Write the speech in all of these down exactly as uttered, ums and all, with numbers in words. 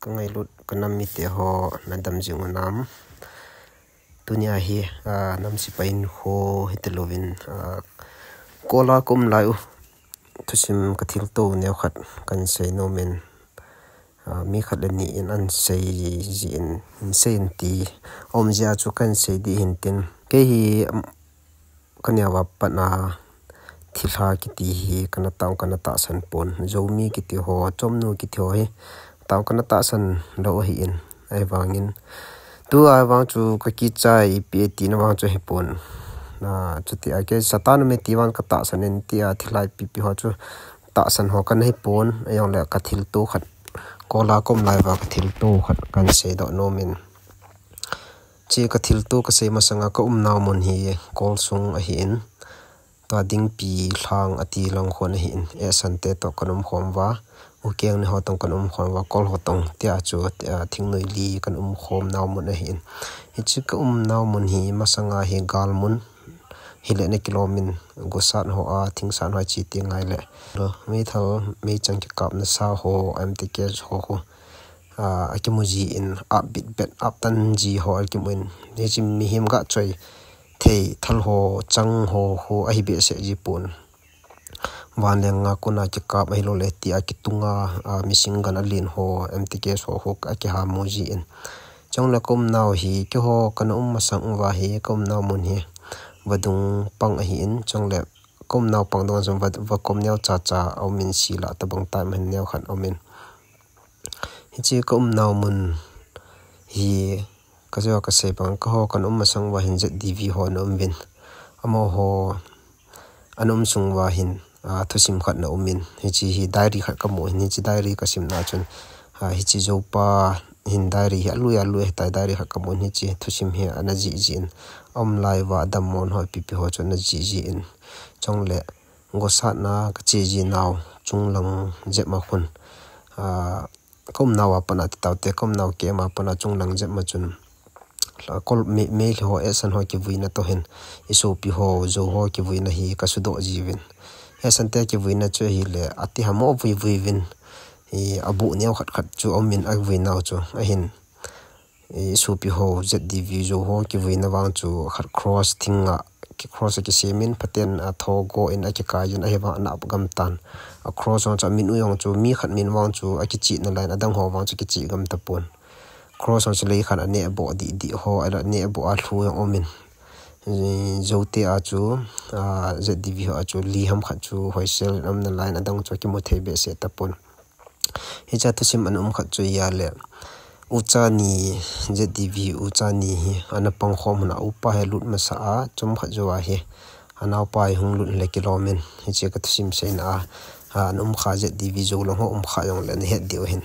Ngailut ka nam mite ho, nadam jing u nam? Tunia hi, ah, nam sipai in ho hita louvin, ah, kola ka um lai u. Thusim ka thilto neo khat kan sei nom in, ah, mi khat le ni in an sei ji in, in sei in ti. Aum jia chu kan sei di hin tin. Kei hi, um, ka neo a pat a thilha kiti hi kana tao kana tahsan pon. Zomi kiti ho, chomnu kiti ho hi tao kana tahsan lou ahi in. Ahivangin, tu a vang chu ka kichai ipi e tina vang chu ahi pon. Na, chuti a kei Satan me ti vang ka tahsan in ti a thilha ipi ipi ho chu tahsan ho kana hi pon. Ahijongle ka thilto khat, kola ka um lai uva ka thilto khat kan sei doh nom in. Hiche ka thilto ka sei masanga ka umnau mun hi kol sung ahi in. Tua Dingpi Lhang ati lang khon ahi in. Esante toh kan um khom uva. Ukeng ni ho tong kan um khom uva. Kol ho tong tia chu, ah, thingnoi li kan um khom nau mun ahi in. Hiche ka umnau mun hi masanga hi gal mun. Hile na kilom in gosat ho a, thingsat ho a chi ti ngai le. Meithal, meichang kikapna sa ho, M T K ho ho. Ah, akimu ji in, ap bit bet, ap tan ji ho akimu in. Hiche mihem ga choi thei thal ho, chang ho, ho ahi behseh ji pon. Vanleng a kona kikap ahilou le ti a kitunga, ah, machine gun alen ho, M T K ho, ho akiha mu ji in. Chule ka umnau hi, keiho kana um masang uva hi, ka umnau mun hi vadung pang ahi in. Chule ka umnau pang dunga chun va, vakom neo cha cha aum in, sila tabang time hin neo khat aum in. Hiche ka umnau mun hi ka jo ka sei bang, keiho kana um masang uva hin Z D V ho ana um uvin. Amaho ana um sung uva hin, ah, thusim khat ana um in. Hiche hi diary khat ka mu in, hiche diary ka simna chun, ah, hiche Zopa hin diary hi alui alui ahitai, diary khat ka mu in, hiche thusim hi ana jih jih in. Aum lai uva adammo ho ipi ipi ho chu ana jih jih in. Chule gosatna ka che ji nau chunglang jep ma khun, ah, ka umnau a pat a ti taute, ka umnau kei ma pat a chunglang jep ma chun, la kol me, Meitei ho, Esan ho kivuina toh hin, i sopi ho, Zo ho kivuina hi ka sudoh ji uvin. Esante kivuina chu ahile, ati hamo vui vui uvin, i abu neo khat khat chu aum in, avui nau chu ahin. I sopi ho, Z D V Zo ho kivuina vang chu khat cross thing a, ki cross a kisem in, phaten a tho go in akikai in, ahivang ana ap gam tan. A cross ho chu a min u jong chu, mi khat min vang chu akichih nalai in, adang ho vang chu kichih gam tapon. Cross ho chu lei khat a neh boh dih dih ho, ala neh boh a lhu jong aum in. Zote a chu, ah, Z D V ho a chu, li ham khat chu hoisel in aum nalai in, adang chu akimu thei behseh tapon. Hiche a thusim ana um khat chu ahile, ucha ni, Z D V ucha ni hi ana pang khom hun a, upa hi lut masa a, chomkhat jou a hi anaopa hi hung lut le kilom in, hiche ka thusim seina a, a, ana um kha Z D V jou lang ho um kha jong le ana het diu ahin.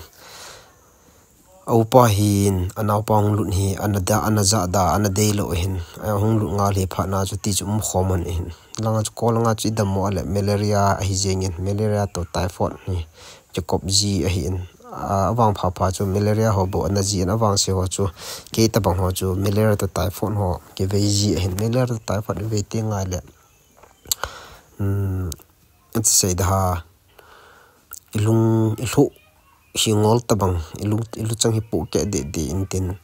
A upa hin anaopa hung lut hi ana da, ana jahda, ana deilou ahin, a hung lut ngal hi phat na chu ti chu um khom un ahin. Langa chu, kol langa chu i dammo a le malaria ahi jeng in, malaria toh typhoid hi kikop ji ahi in. A, avang pha pha chu malaria ho bou ana ji in, avangse ho chu, kei tabang ho chu malaria toh typhoid ho kivei ji ahin. Malaria toh typhoid ivei teng ngai le, um, ati sei da ha, i lung, i lhu hi ngol tabang, i lung, i luchang hi pohkeh deh deh in tin,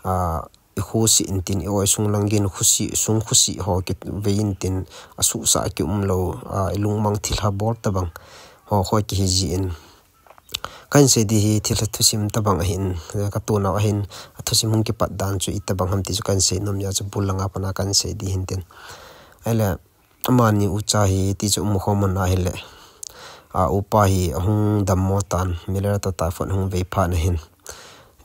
a, i khusi in tin, i oi sung lang gin khusi, sung khusi ho kivei in tin, asuhsah a kium lou, a, i lungmang thilha bol tabang ho, ho kihi ji in. Kahin sei di hi thilha thusim tabang ahin, ka tonau ahin, a thusim hung kipat dan chu itabang ham ti chu kahin sei nom jeh a chu bul langa pat a kahin sei di hin tin. Ahile, amani ucha hi ti chu um khom un ahile, a upa hi ahung dammo tan, malaria toh typhoid ahung vei phat na hin.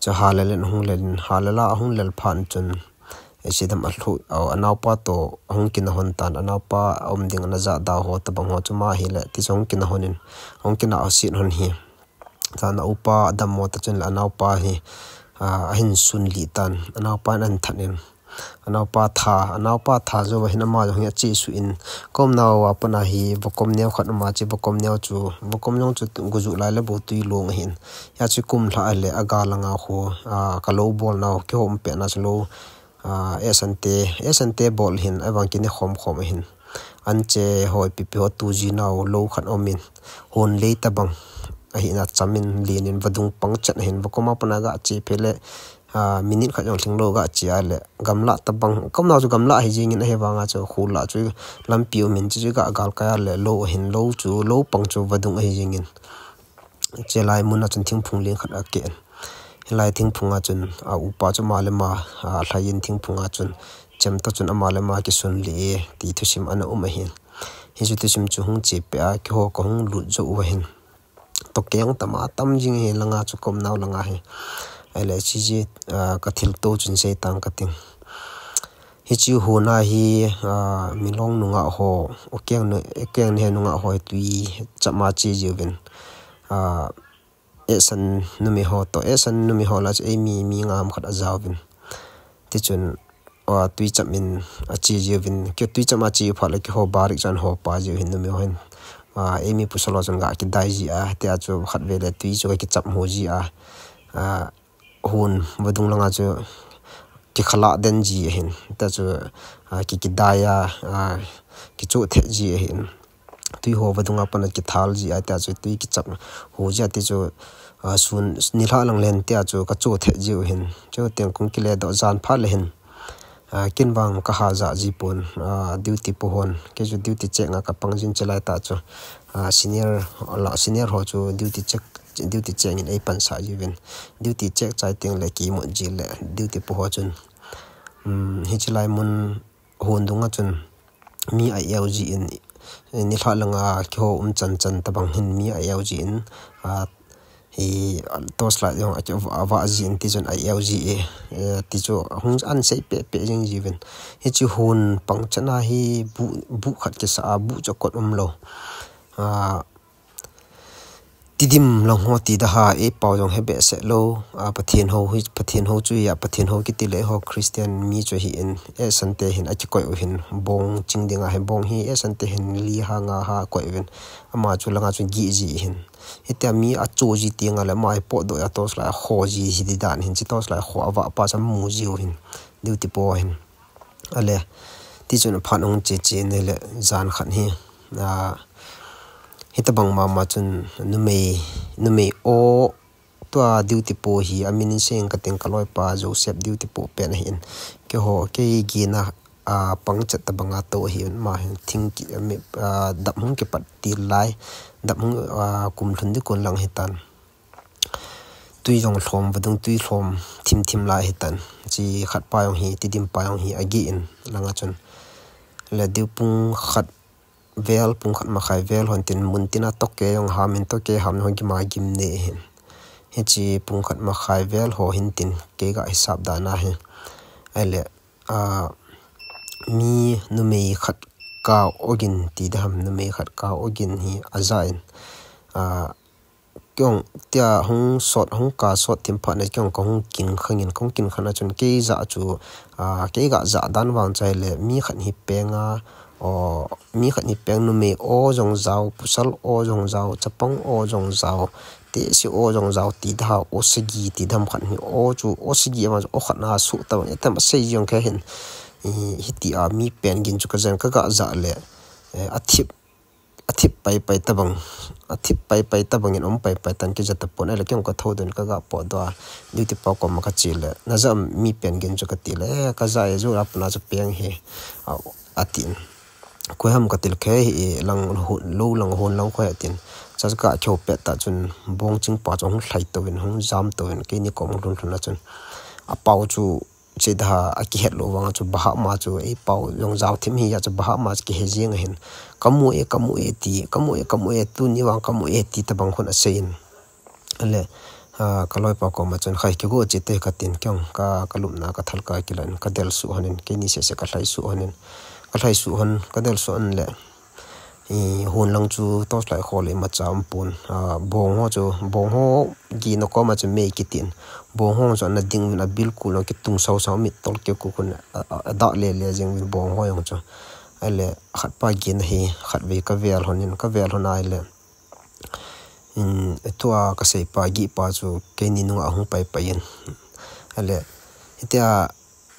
Chu halel in ahung lel in, halel a ahung lel phat chun, hiche dam a lhu, a, anaopa toh ahung kina hon tan, anaopa aum ding ana jahda ho tabang ho chu ama hile, ti chu ahung kina hon in, ahung kina asit hon hi. Tan a upa adammo ta chun le anaopa hi, a, ahin sun lih tan, anaopa in ahin that in, anaopa tha, anaopa tha jou a hin ama jong hi achesuh in, ka umnau a pat a hi vakom neo khat um a, hiche vakom neo chu, vakom jong chu gujuh lai le bou tui long ahin. Hia chu kum lha a le aga langa khu, a, ka lou bolnau, kihom pet na chu lou, a, Esante, Esante bol hin, avang kine khom khom ahin. Anche ho ipi ipi ho tu ji nau lou khat um in, hon lei tabang, ahin achamin, lenin vadung pang chet ahin, vakom a pat a ga che phe le, a, minute khat jong lhinglou ga che a le, gamla tabang, kom nau chu gamla ahi jingin, ahivanga chu khul a chu lampi umin, chu chu ga galkai a le, lou ahin, lou chu, lou pang chu vadung ahi jingin. Chelai mun a chun thingphung leng khat akeh in. Hilai thingphung a chun, a, upa chu ama le ama, a, lhaiin thingphung a chun, chemto chun ama le ama kisun lih e, ti thusim ana um ahin. Hichu thusim chu hung che peh a, keiho kahung lut jou u ahin. Tokeng tama tam jing hi langa chu kom nau langa hi. Ahile, chiji, a, ka thilto chun sei tang kating. Hichi hon a hi, a, Milong nungah ho, ukeng nu, ukeng ni he nungah ho hi tui chap ma che jiuvin. A, esan numei ho to, esan numei ho lah chu eimi, mi nga ham khat ajauvin. Tichun, a, tui chap in ache jiuvin. Kei tui chap ma che phat le keiho barik chan ho pa jiu hin numei ho hin. A, eimi pasal ho chun ga kidai ji a, tia chu khat ve le tui chu ga kichap ho ji a. A, hon vadung langa chu kikhalah den ji ahin. Tia chu, a, ki, kidai a, a, kichu the ji ahin. Tui ho vadung a pat a kithal ji a, tia chu tui kichap ho ji a, ti chu, a, sun nilhah lang len tia chu kachu the jiu hin. Chu teng kong kile doh jan phat le hin. A, ken vang kaha ja ji pon, a, duty po hon. Kei chu duty check nga kapang jin chelai ta chu. A, senior, la, senior ho chu duty check, duty check in eipansah jiuvin. Duty check chai teng le kimut ji le duty po ho chun. Um, hichi lai mun hon dunga chun mi a eu ji in, nilhah langa keiho um chan chan tabang hin mi a eu ji in, a, hi, torchlight jong a, a vah ji in tichun a eu ji e, e, tichu hung an sei peh peh jing jiuvin. Hichi hon pang chan a hi bu, bu khat kisa a, bu chu kot umlou. A, Tidim lang ho ti daha, eipao jong he behseh lou, a, Pathen ho hi, Pathen ho chu hi a, Pathen ho kiti le ho Christian mi chu hi in, esan te hin akikoi u hin, bong ching dinga hi bong hi, esan te hin li ha nga ha koi uvin, ama chu langa chu gih ji hin. Hitia mi achu ji teng a le ama hi potdoh a torchlight a ho ji hi di dan hin, chi torchlight a ho avah pa chu amu jiu hin, duty po hin. Ale, tichun aphat hung che che in le jan khat hi, a, hitabang mama chun numei, numei o tua duty po hi amin in seng kating kaloipa Joseph duty po pen ahin. Keiho, kei gina, a, pang chet tabanga tou ahin ama hin thing ki, a, mi, a, dap hung kipat til lai, dap hung, a, kum lhun di kon lang hitan. Tui jong lhom, vadung tui lhom thim thim lai hitan. Chi khat pa jong hi, Tidim pa jong hi, agih in langa chun. Le diu pung khat vel, pung khat makhai vel hon tin mun tina toke jong ham in toke ham ho gima gim ne hin. Hichi pung khat makhai vel ho hin tin kei ga hisap dan a hi. Ahile, a, mi numei khat ka ogin ti daham numei khat ka ogin hi aja in. A, Kei jong tia hung sot, hung ka sot thim phat na kei jong kahung kin khangin, kahung kin khana chun kei ja chu, a, kei ga ja dan vang chai le mi khat hi peng a, o, mi khat hi peng numei o jong jao, pasal o jong jao, chapang o jong jao, tehse o jong jao, ti daham o sagi, ti daham khat hi o chu, o sagi ama o khat na su tabang, etam sei jong kei hin, i, hiti a mi pen gin chu kajan kaga ja le, e, athip, athip pai pai tabang, athip pai pai tabang in um pai pai tan kija tapon, ahile kei jong katho don kaga potdoh a, duty pa koma kache le, naja mi pen gin chu kati le, e, kaja e, ju apna chu peng hi, a, atin. Koi ham katil khe hi, e, lang hu, lou lang hon lang koi atin. Cha ka kho pet ta chun, bong ching pa chu hung lhai tovin, hung jam tovin, keini kom hung lhun lhun a chun. Apao chu, Che daha akihet lou vang chu bahama chu eipao jong jao thim hi a chu bahama chu kihe jing ahin. Kamu e, kamu e ti, kamu e, kamu e, tuni vang kamu e ti tabang khun asei in. Ale, a, kaloipa koma chun khai kigo che te katin kei jong ka, kalupna kathal ka kilan kadel suh honin, keini sese kalhai suh honin. Kalhai suh hon, kadel suh hon le. I, hon lang chu torchlight kho le imacha umpon, a, bong ho chu, bong ho gina koma chu mei kitin, bong ho chu ana ding uvin abilkul jong kitung sau sau mit tol keu keu khun a, a, adah le le jing uvin bong ho jong chu. Ahile khat pa gina hi, khat vei kavel honin, kavel hon ahile, in, tua kasei pa, gih pa chu keini nunga hung pai pai in. Ahile, hitia,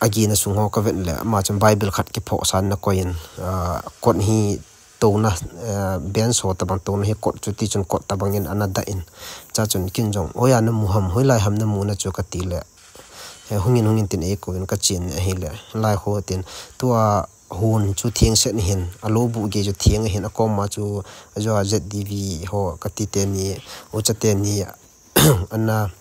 Agina sung ho kavet le, ama chun Bible khat kiphoh san nakoi in, a, kot hi touna, eh, bench ho tabang touna hi kot chu tichun kot tabang in ana dah in. Chachun ken jong, "Hoiya namu ham, hoilai ham namuna chu," kati le. Eh, "Hungin, hungin," tin eikou in kachen ahile. Lai ho tin, tua hon chu theng set ahin, alo bu gei chu theng ahin, akoma chu, ajou a Z D V ho kati teni, ucha teni, ana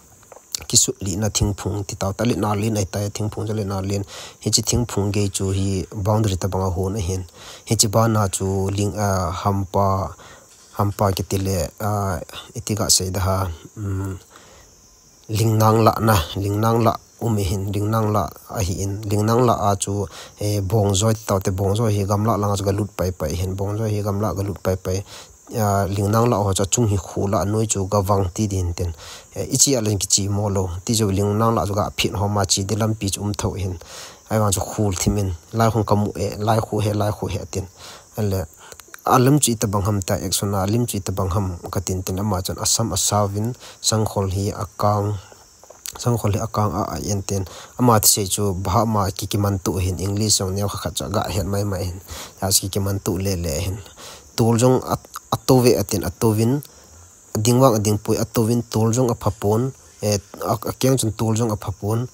kisut lina thingphung ti tau, ta lina lin ahitai, thingphung chu lina lin. Hiche thingphung gei chu hi boundary tabang a hon ahin. Hiche bana chu ling, ah, hampa, hampa kiti le, ah, iti gasei da ham, um, lingnang lah na, lingnang lah um ahin, lingnang lah ahin, lingnang lah a chu, eh, bongjoi ti tau te, bongjoi hi gamlah langa chu galut pai pai ahin, bongjoi hi gamlah galut pai pai. Ah, lingnang lah ho chu achung hi khul a, anoi chu gavang ti ding tin. Eh, iche a leng kiche mo lou. Ti chu lingnang lah chu gaphin ho ma che di lampi chu um tho ahin. Ahivang chu khul thim in, "Lai hung kamu e, lai khu he, lai khu he," tin. Ale, "Alim chu itabang ham ta, action a alim chu itabang ham," katin tin ama chun asam asauvin, sangkhol hi akang, sangkhol hi akang a, a en tin. Ama thusei chu bhah ma kikimanto ahin, English jong neo kha khat chu agahet mai mai ahin. Hiche kikimanto le le ahin. Tol jong a, ato ve atin, atouvin, ading vang ading poi, atouvin, tol jong apha pon, eh, a, akeng chun tol jong apha pon.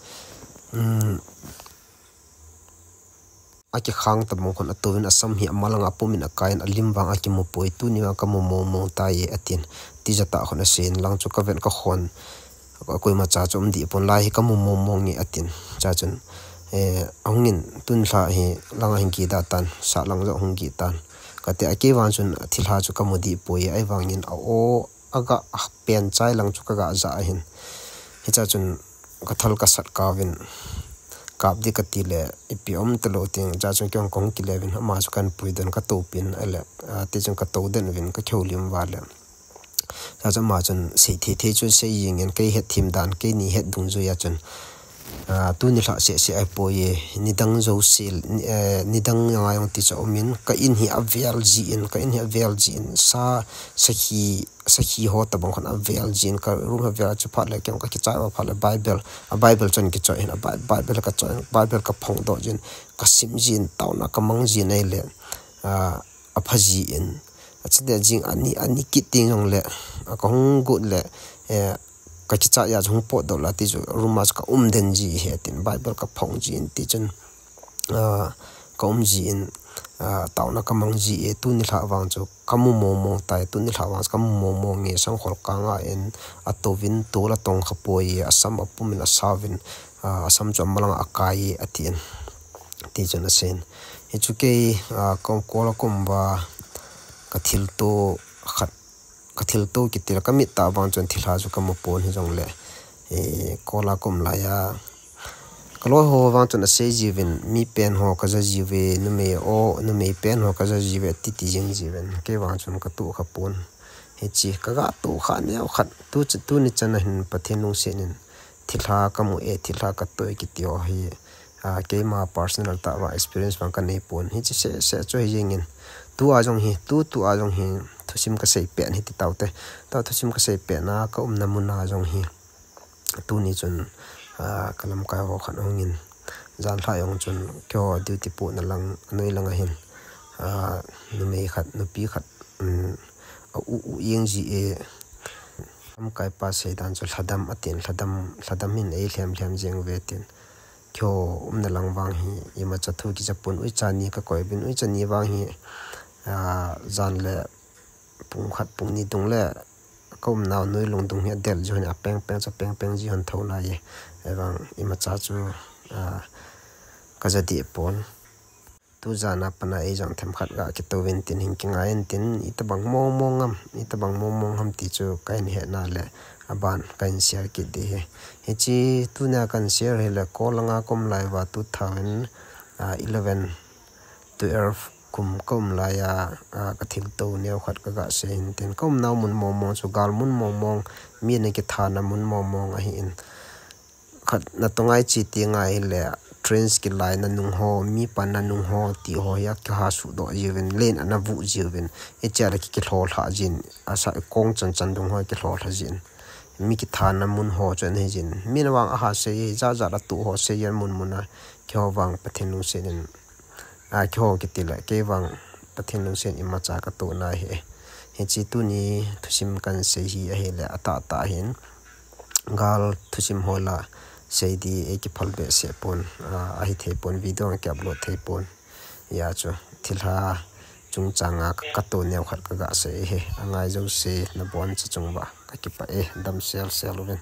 Um, akikhang tabang khun atouvin, asam hi amalanga pumin akaiyin, alim vang akimu poi, tuni vang kamu mong mong tai e, atin. Tijat a khun asei in, lang chu kaven kakhon, koima cha chu um deh pon, lai hi kamu mong mong e, atin. Chachun, eh, ahungin, tuni lha hi langa hin kida tan, sah lang jong hung kitan. Kati a, kei vang chun thilha chu kamu deh poi, ahivangin a o, aga pen chai lang chu kaga ja ahin. Hicha chun kathal kasat kauvin, kap di kati le, ipi um talou tin, chachun kei jong kahung kile uvin, ama chu kahin puidon, katoupin, ale, ah, tichun katou den uvin, kakihoulim uva le. Chachun ama chun sei thei thei chu sei jingin, kei het thim dan, keini het dungjuiya chun, ah, tuni lha seh seh ahipoi e, nidang jouse, ni, eh, nidang ngai jong ti chu aumin, ka in hi avel jin, ka in hi avel jin, sa, sakhi, sakhi ho tabang khun avel jin, ka room avel chu phat le kei jong kakichai uva phat le Bible, a Bible chun kichoi in, a Bi-, Bible kachoi in, Bible kaphong doh jin, kasim jin, taona kamang jin ahile, ah, apha jin. Achuteng jing ani, ani kit teng jongle, a kahung got le, eh, kakichai a chu hung potdoh la ti chu room a chu kaum den ji ahi tin, Bible kaphong jin tichun, ah, kaum jin, ah, taona kamang ji e, tuni lha vang chu kamu mong mong tai, tuni lha vang chu kamu mong mong e, sangkhol kanga in atouvin, tol atong khapoi e, asam apumin asauvin, ah, asam chu amalanga akai e, atin. Tichun asei in. Hichu kei, ah, kom, kol a kom uva, kathilto khat, kathilto kiti le kamit tah vang chun thilha chu kamu pon hijongle, eh, kol a kom laiya, kaloi ho vang chun asei jiuvin, mi pen ho kaja jiuve, numei o, numei pen ho kaja jiuve, titi jing jiuvin, kei vang chun katoh kha pon. Hiche, kaga toh kha neo khat, tu chu, tuni chan a hin Pathen lungset in, thilha kamu e, thilha katoh e kiti ho hi, ah, keima personal tah vang experience vang kanei pon. Hiche seh seh chu hi jingin, tua jong hi, tu, tua jong hi, thusim kasei pet hi ti taute. Tua thusim kasei pet na, kaumna muna jong hi. Tuni chun, ah, kalamkai ho khat ahungin, jan lha jong chun, keiho duty pohna lang, anoi langa hin, ah, numei khat, nupi khat, um, a u u jeng ji e, lamkai pa seidan chu lhadam atin, lhadam, lhadam hin eilhem lhem jeng uve tin. Keiho umna lang vang hi, imacha thu kicha pon, uicha ni kakoi uvin, uicha ni vang hi, ah, jan le pung khat pung ni dung le kaumnau noi lungdung hi adel ji hon, apeng peng cha peng peng ji hon thou nai e. Ahivang imacha chu, ah, kaja deh pon. Tujan a pat a eijong themkhat ga kitouvin tin hin kingai in tin, itobang mong mong ham, itobang mong mong ham ti chu kahin hetna le aban kahin share kit ding ahi. Hiche tunia kahin share hi le kol langa kaum lai uva two thousand eleven, twelve kum kaum laiya, ah, kathilto neokhat kaga sei in tin, kaumnau mun mong mong chu gal mun mong mong, mi ana kithana mun mong mong ahin. Khat natong a iche teng ahile, trench kilaina nung ho, mi panna nung ho, ti ho hi akiha suhdoh jiuvin, len ana vuh jiuvin, hichea le ki, kilhoh lhah jin, asa kong chan chan dung ho kilhoh lhah jin. Mi kithana mun ho chu ana hi jin. Min vang aha sei, jat jat a tu ho sei jin mun mun a, keiho vang Pathen lungset in, ah, keiho kiti le, kei vang Pathen lungset in imacha kato nai hi. Hiche tuni thusim kahin sei hi ahile atahtah hin gal thusim ho la sei di eikiphal behseh pon, ah, ahithei pon, video ki upload thei pon. Hijeh chun thilha chungchanga kato neo khat kaga sei hi. Angai jouse nabonchauva kakipah e, damsel sel uvin.